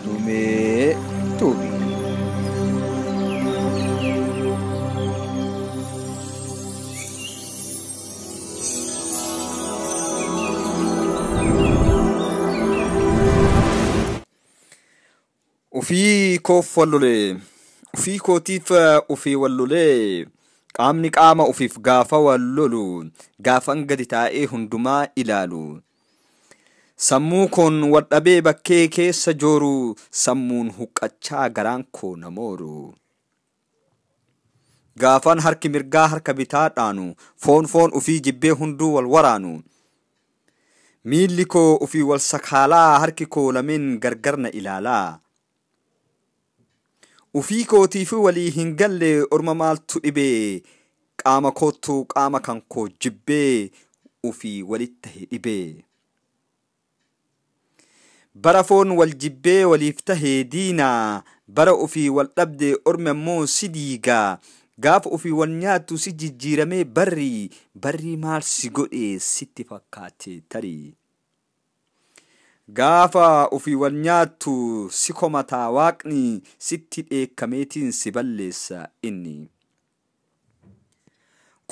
Dhumee Tuubii. Ufii koof wallolee, ufii kootiif ufii wallolee, qaamni qaama ufiif gaafa wallolu, gaafan gadi taa'ee hundumaa ilaalu. Sammuu koon waldhabee bakkee keessa jooru, sammuun huqqachaa garaan koo na mooru. Gaafan harki mirgaa harka bitaa dhaanu, foon foon ufii jibbee hunduu wal waraanu. Miilli koo ufii wal sakaalaa, harki koo lameen gargar na ilaalaa. Ufii kootiif walii hin galle orma maaltu dhibee, qaama koottu qaama kan koo jibbee ufii walitti tahe dhibee. Bara foon wal jibbee waliif tahee diinaa, bara ufii wal dhabde ormi ammoo si diigaa, gaafa ufii wal nyaattu si jijjiiramee barri, barri maal si godhe sitti fakkaate tarii. Gaafa ufii wal nyaattu si komataa waaqni sitti dheekkameetiin si balleessa inni.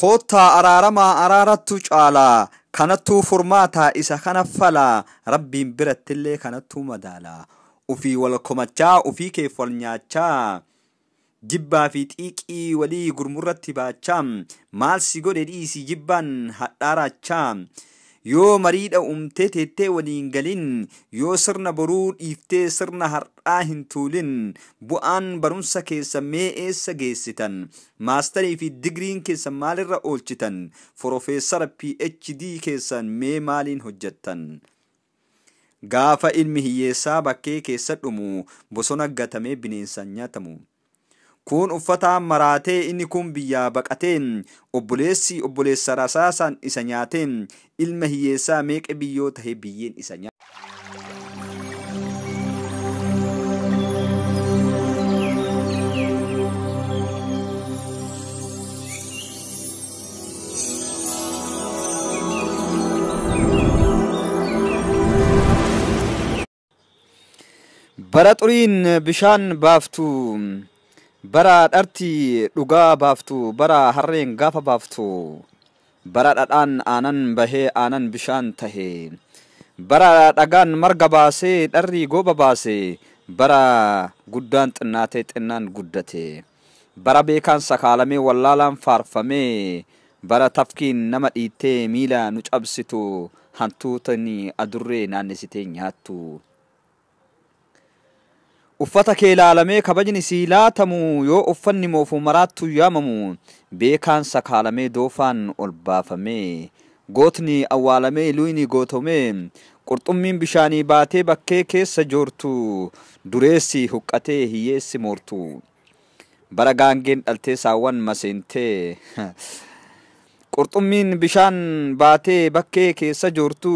Koottaa araaramaa araarattu caalaa, kanattuu furmaataa isa kana falaa, rabbiin birattillee kanattuu madaalaa. Ufii wal komachaa, ufii keef wal nyaachaa, jibbaa fi xiiqii walii gurmurratti baachaa, maal si godhe dhiisii jibbaan hadhaaraachaa. Yoo mariidha uumtee teettee waliin galin, yoo sirna boruu dhiiftee sirna har'aa hin tuulin, bu'aan barumsa keessa mee eessa geessitan? Maastarii fi digiriin keessan maalirra oolchitan? Forofeessara PhD keessan mee maaliin hojjettan? Gaafa ilmi hiyyeessaa bakkee keessa dhumu, bosona gatamee bineensaan nyaatamu. Kun uffataan maraatee inni kun biyyaa baqatee, obboleessi obboleessa rasaasaan isa nyaatee, ilma hiyyeessaa meeqa biyyoo tahee biyyeen isa nyaate. Bara xuriin bishaan baaftu, bara dharti dhugaa baaftu, bara harreen gaafa baaftu, bara dhadhaan aanan bahee aanan bishaan tahe, bara dhagaan marga baasee dharri gooba baase, bara guddaan xinnaatee xinnaan guddate, bara beekaan sakaalamee wallaalaan faarfamee, bara tafkiin nama dhiittee miila nu cabsitu, hantuutni adurree naannesitee nyaattu. Uffata kee ilaalamee kabajni sii laatamu, yoo uffanni moofu maraattu yaamamu, beekaan sakaalamee doofaan ol baafamee, gootni awwaalamee luyni gootomee, qurxummiin bishaanii baatee bakkee keessa joortu, dureessi huqqatee hiyyeessi moortu. Bara gaangeen dhaltee saawwan maseentee, qurxummiin bishaan baatee bakkee keessa joortu,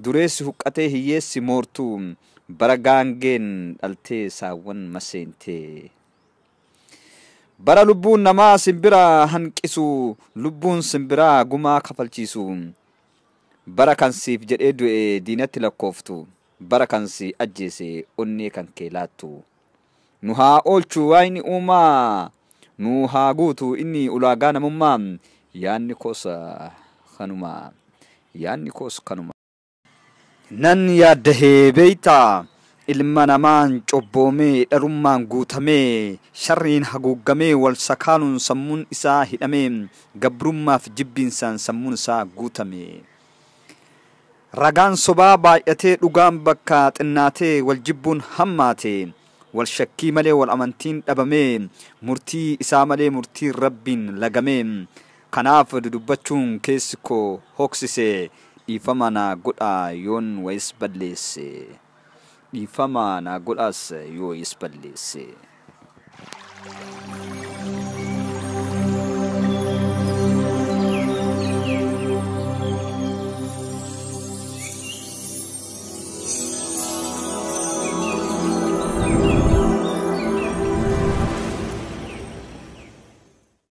dureessi huqqatee hiyyeessi moortu. Bara gaangeen dhaltee saawwan maseentee. Bara lubbuun namaa simbira hanqisu, lubbuun simbiraa gumaa kafalchiisu. Bara kan siif jedhee du'e diinatti lakkooftu, bara kan si ajjeese onnee kan kee laattu. Nu haa oolchu waayini uumaa, nu haa guutu inni ulaagaa namummaa, yaanni koos kanuma, yaanni koos kanuma. Nan yaaddahee beeytaa, ilma namaan cobboomee dharummaan guutamee, sharriin haguuggamee wal sakaaluun sammuun isaa hidhamee, gabrummaaf jibbiinsaan sammuun isaa guutame. Ragaan sobaa baay'atee dhugaan bakka xinnaatee wal jibbuun hammaate, wal shakkii malee wal amantiin dhabamee, murtii isaa malee murtiin rabbiin lagamee, kanaaf dudubbachuun keessi koo hoksise. Dhiifama naa godhaa yoon wayis balleesse. Dhiifama naa godhaas yoo wayis balleesse.